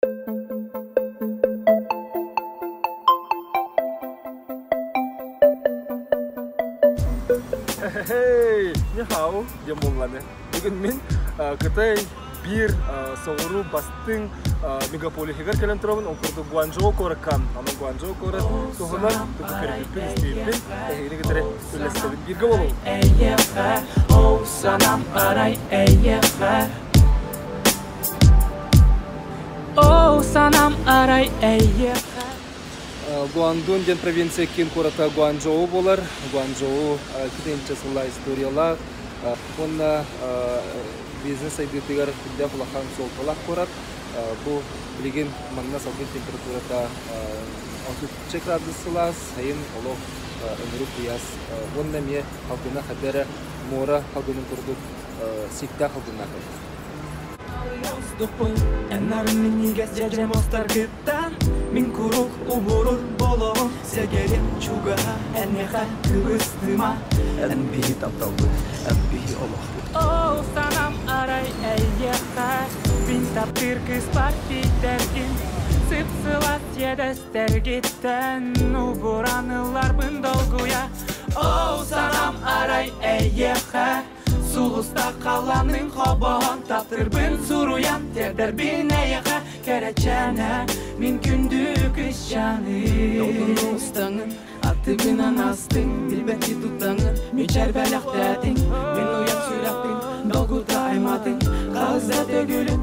Hey, 你好, диэн буолланы. Бүгүн мин Кытай биир соҕуруу бастыҥ мегаполиһыгар кэлэн турабын. Ол курдук Гуанчжоу куоракка. Онон Гуанчжоу куорат туһунан тугу көрбүппүн, истибиппин эһигини кытары үллэстэбин. Бииргэ буолуҥ. Оу санам арай эйиэхэ Оу санам арай эйиэхэ Гуандун диэн провинция киин куората Гуанчжоу буолар. Гуанчжоу китинчэ сыллаах историялаах уонна бизнес сайдыытыгар үрдээх улахан суолталаах куорат. Бу билигин манна салгын температурата 30 градус сылаас, сайын олох ынырык куйаас уонна эмиэ халгына хата эрэ муора халгынын курдук сииктээх халгыннаах эбит. Эн минньигэс дьэдьэм остаргыттан Мин куруук убурur болоҕум Сэгэрим чугаһа эниэхэ кыбыстыма Эн биһи тапталбыт, эн биһи олохпут Оо, санам арай эйиэхэ Мин таптыыр кыыспар тиийдэргин Сып-сылаас иэдэстэргиттэн Убуран ылларбын долгуйа Оо, санам арай эйиэхэ Сулустах халлааныҥ хобоһон Таптырбын суруйан тиэрдэрбин эйиэхэ Кэрэчээнэ мин күндү кыысчааным Долгуну устаҥын, аттыбынан астыҥ Билбэтти туттаҥын, мичээр бэлэхтээтиҥ Мин уйан сүрэхпин долгута аймаатыҥ Хаһыс да төгүлүн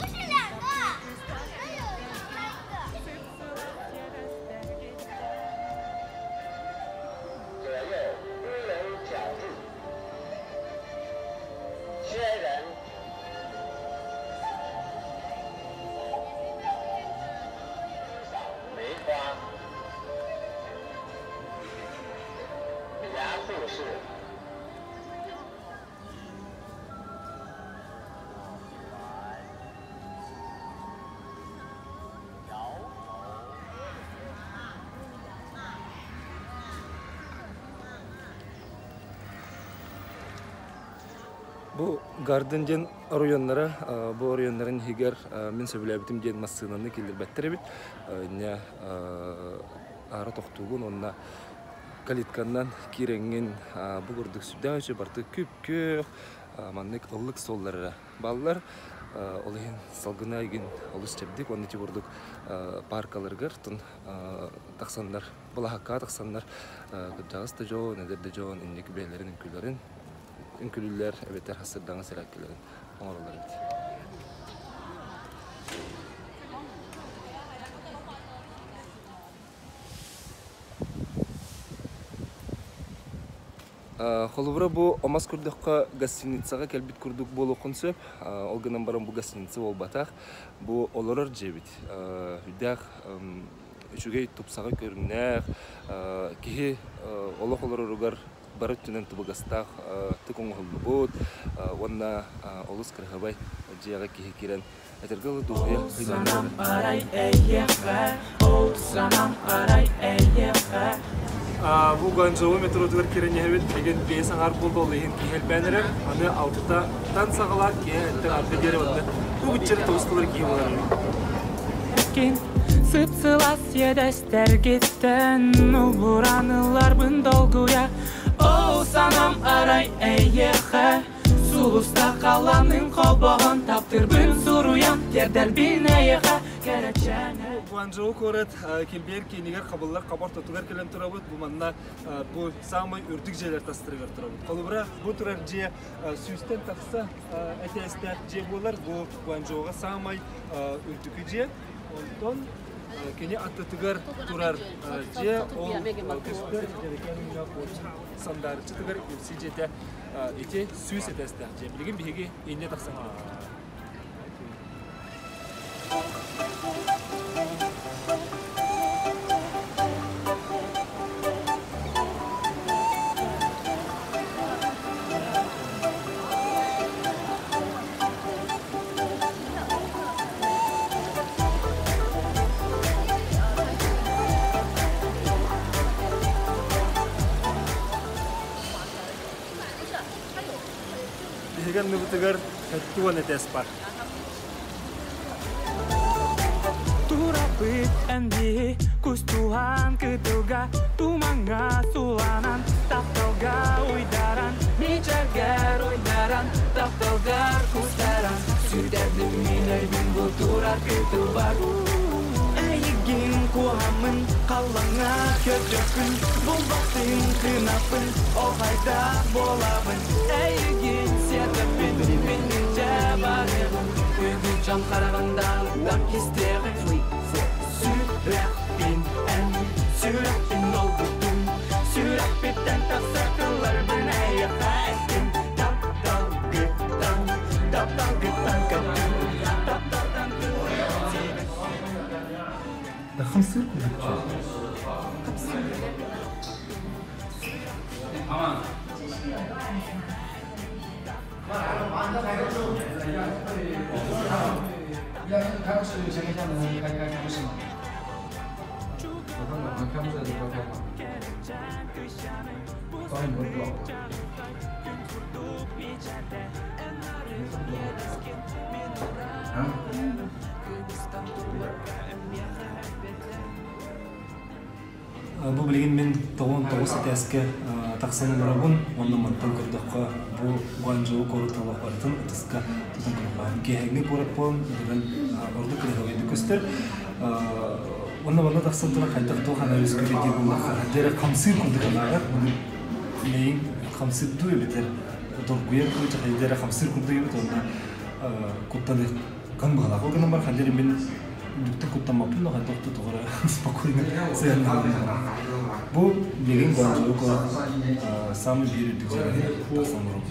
不是两个，那有三个。 左右乌龙饺子，薛仁，梅花，牙护士。 Бу Гарден диэн оройуоннара, бу оройуоннарын иһигэр мин сөбүлээбитим диэн массыынаны киллэрбэттэр эбит. Инньэ аара тохтуугун уонна калитканнан киирэҥҥин бу курдук сүрдээх үчүгэй барыта күп-күөх маннык ыллык суоллар эрэ бааллар. Ол иһин салгына игин олус чэбдик уонна ити курдук паркаларыгар тахсаннар балаһакка тахсаннар кырдьаҕас да дьон, эдэр да дьон инник бэйэлэрин үҥкүүлэрин үҥкүүлүүллэр эбэтэр сырдаҥа сэрээккэлэрин оҥороллор эбит. Холобура бу омос көрдөххө гостиницаҕа кэлбит курдук буолуоххун сөп. Ол гынан баран бу гостиница буолбатах. Бу олорор дьиэбит. Үрдээх үчүгэй тупсаҕай көрүҥнээх, киһи олох олороругар бары өттүнэн табыгастаах тык оҥоһуллубут уонна олус кыраһыабай дьиэҕэ киһи киирэн этэргэ дылы дуоһуйа Санам арай эйиэхэ Ол санам арай эйиэхэ Бу Гуанчжоу метротугар киирэн иһэбит. Билигин биэс аҥаар буолла, ол иһин киһи элбээн эрэр. Аны алтатан саҕалаан киһи эттэн арда диэри уонна үгүччэри тоҕус тылар киһи буолар. Сып-сылаас иэдэстэргиттэн Убуран ылларбын долгуйа Ол санам арай эйиэхэ Сулустах халлааныҥ холбоһон Таптырбын суруйан тиэрдэрбин эйиэхэ Кэрэчээнэ Гуанчжоу куорат килбиэр киинигэр хабыллар хабар тотугар кэлэн турабыт. Бу манна бу саамай үрдүк дьиэлэр тастарыгар турабыт. Холобура, бу турар дьиэ сүүстэн тахса этээстээх дьиэ буолар. Бу Гуанчжоуга саамай үрдүкү дьиэ. Онтон кини аттытыгар турар дьиэ ол көстөр дьэрэкээн сандаарыччытыгар үкси дьиэтэ ити 100 этээстээх дьиэ. Билигин биһиги инньэ тахсан кэлэбит. Биһиги анныбытыгар Туон этээс бар. Тураппыт эн кустуһан кытылга тумаҥҥа суланан тапталга уйдаран мичээргэр уйдаран тапталгар кустаран сүтэрдим мин өйбүн бу турар кытылбар эйигин куоһаммын халлаҥҥа көрдөхпүн булбатын кынаппын ол хайдах буолабын эйигин сиэтэппин мин илдьэ барыаҕым үгүс дьон хараҕындаан кистиэҕим сүрэхпин эн сүрэхпин долгуттум сүрэхпиттэн тахсар тылларбын эйиэхэ эттим тапталгыттан тапталгыттан көттүм тапталтан Хамсыыр курдук. Бу билигин мин 99 этээскэ тахсан олоробун уонна мантан көрдөххө бу Гуанчжоу куорат олох барытын ытыска тутан көрөххө. Киэһэҥҥи куорат буолан бүгүн ордук кыраһыабайдык көстөр. Уонна манна тахсан туран хайдах туох анализ көрө диир буоллахха, дьэ хамсыыр курдук анааҕар, мэйиҥ хамсыыр дуу эбэтэр долгуйар дуу, дьэ эрэ хамсыыр курдук эбит уонна куттаныаххын быһалаах. Ол гынан баран хайдах эрэ мин Бүктэ куттаммаппын да хайдах да тоҕо эрэ спокойно сыһыаннаһабын. Бу билигин Гуанчжоу куорат самый биир үрдүк дьиэлэрин тахсан олоробут.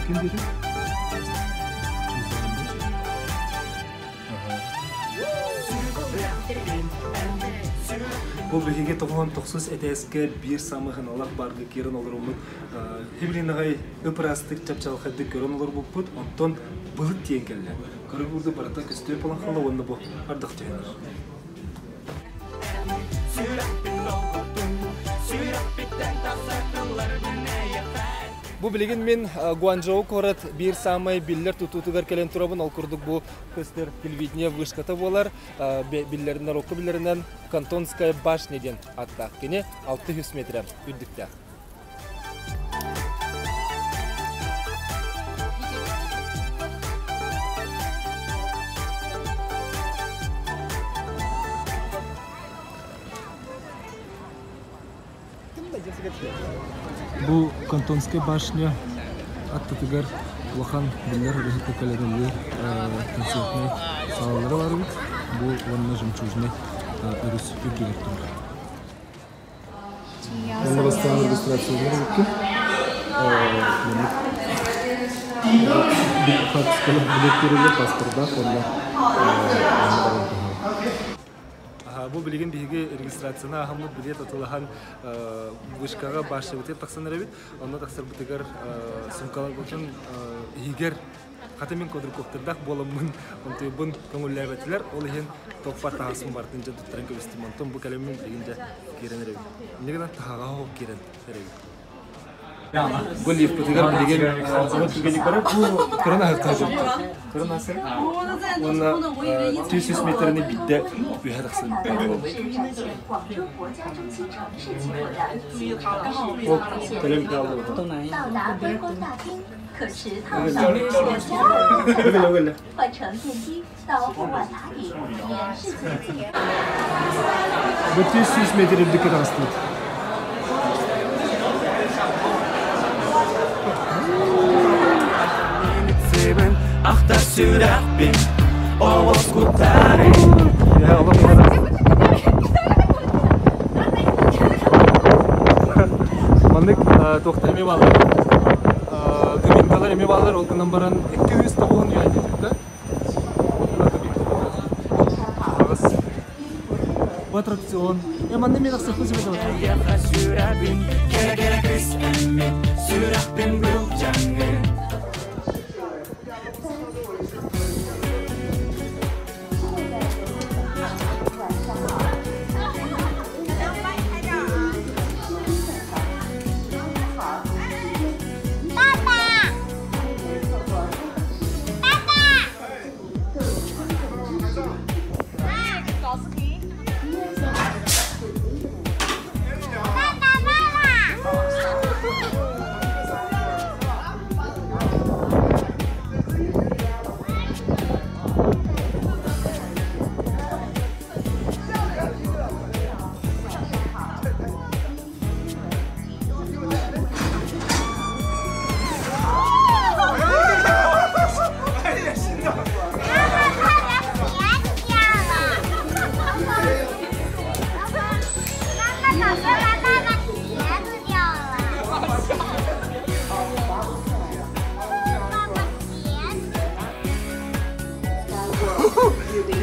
Ким диэтиҥ? Бу биһиги тоҕуһун тохсус этээскэ биир самый ханалах барга киирэн олоруммут хибилин аҕай ып-ыраастык чапчалхайдык көрөн олорбуппут, онтон былыт тиийэн кэллэ. Көрүк барыта көстүө буолан хаалла уонна бу ардах түһэн Бу билигин мин Гуанчжоу куорат биир саамай биллэр тутуутугар кэлэн турабын. Ол курдук бу көстөр телевидение вышката буолар. Биллэрин народка биллэринэн Кантонская башня диэн ааттаах. Кини 600 метр үрдүктээх. Бу Кантонская башня аттытыгар улахан биллэр ырыһыт кэлэрэллэр концертнай саалалара бар эбит. Бу уонна жемчужный өрүс үрдүгэр турар. Онно бастаан регистрациялар эбиккин. Фактически билет көрүллэр паспордаах уонна Бу билигин биһиги регистрацияны ааһаммыт билет атылаһан вышкаҕа башнябытыгар тахсан эрэбит. Онно тахсарбытыгар сумкаларбытын иһигэр Хата мин квадрокоптердаах буоламмын онтуйбун көҥүллээбэтилэр. Ол иһин топпар таһаспын барытын дьэ туттаран кэбистим. Онтон бу кэлэммин билигин дьэ киирэн эрэбин. Инньэ гынан таһаҕаһа оһох киирэн эрэбин. Бу лифпытыгар билигин оҕо түгэни көрөр бу көрөн аһыахха көрөн аһыахха уонна 200 метрини биирдэ үһэ тахсан Ол кэлэн Бу 300 метр үрдүккэ таҕыстыбыт. Ахтар сүрэхпин оҕус куттары Маннык туохтар эмиэ бааллар. Кабинкалар эмиэ бааллар, ол гынан баран 290 юань диэбит да. Бу аттракцион. Э манна мен ахсыппын сөбөтө. Сүрэхпин, кэрэ-кэрэ кыс эммит, сүрэхпин былдьаҥҥын.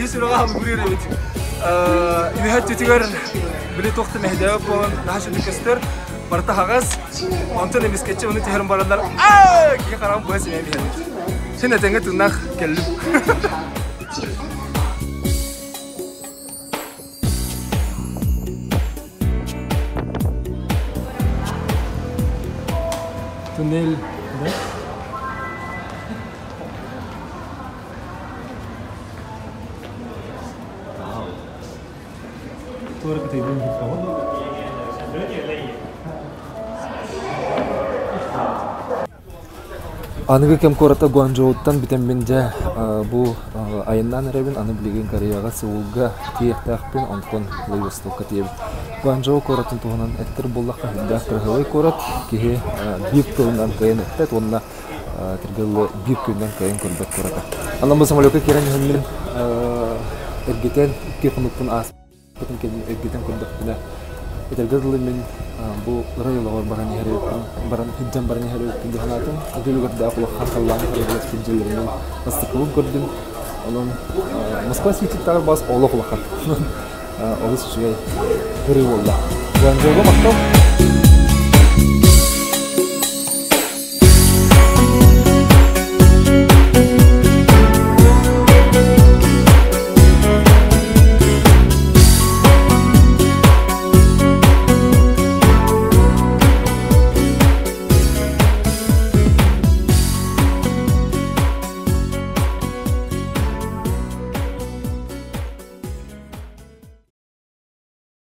Ис сүрэҕэ хамгырыыр эбит. Үһэ өттүтүгэр били туох да мэһэйдээбэт буолан наһаа сүрдүк көстөр. Барыта аһаҕас. Онтон эмискэччи ону түһэрэн бараннар аа киһи хараҕын быа симэн иһэн. Син этэҥҥэ тыыннаах кэллим. Туннель, да? Аныгы кэм куората Гуанчжоуттан бүтэммин дьэ бу айаннаан эрэбин, аны билигин Кореяҕа Сеулга тиийиэхтээхпин, онтон Владивостокка тиийэбин. Гуанчжоу куоратын туһунан эттэр буоллахха, сүрдээх кыраһыабай куорат, киһи биир тылынан кыайан эппэт уонна Тиргэллы биир күнүнэн кыайан көрбөт куората. Анан бу самолекка киирэн иһэммин эргитэн икки хонукпун ааспытын кэннэ эргитэн көрдөхпүнэ этэргэ дылы мин бу ырай олоҕор баран иһэр баран сылдьан баран иһэр эбиппин дии санаатым. Үгүлүгэрдээх улахан халлаан харабыласпыт дьиэлэринэн бастакыбын көрдүм. Онон Москва сититтээҕэр бас олох улахан. Олус үчүгэй ырыы буолла. Гуанчжоуга махтал.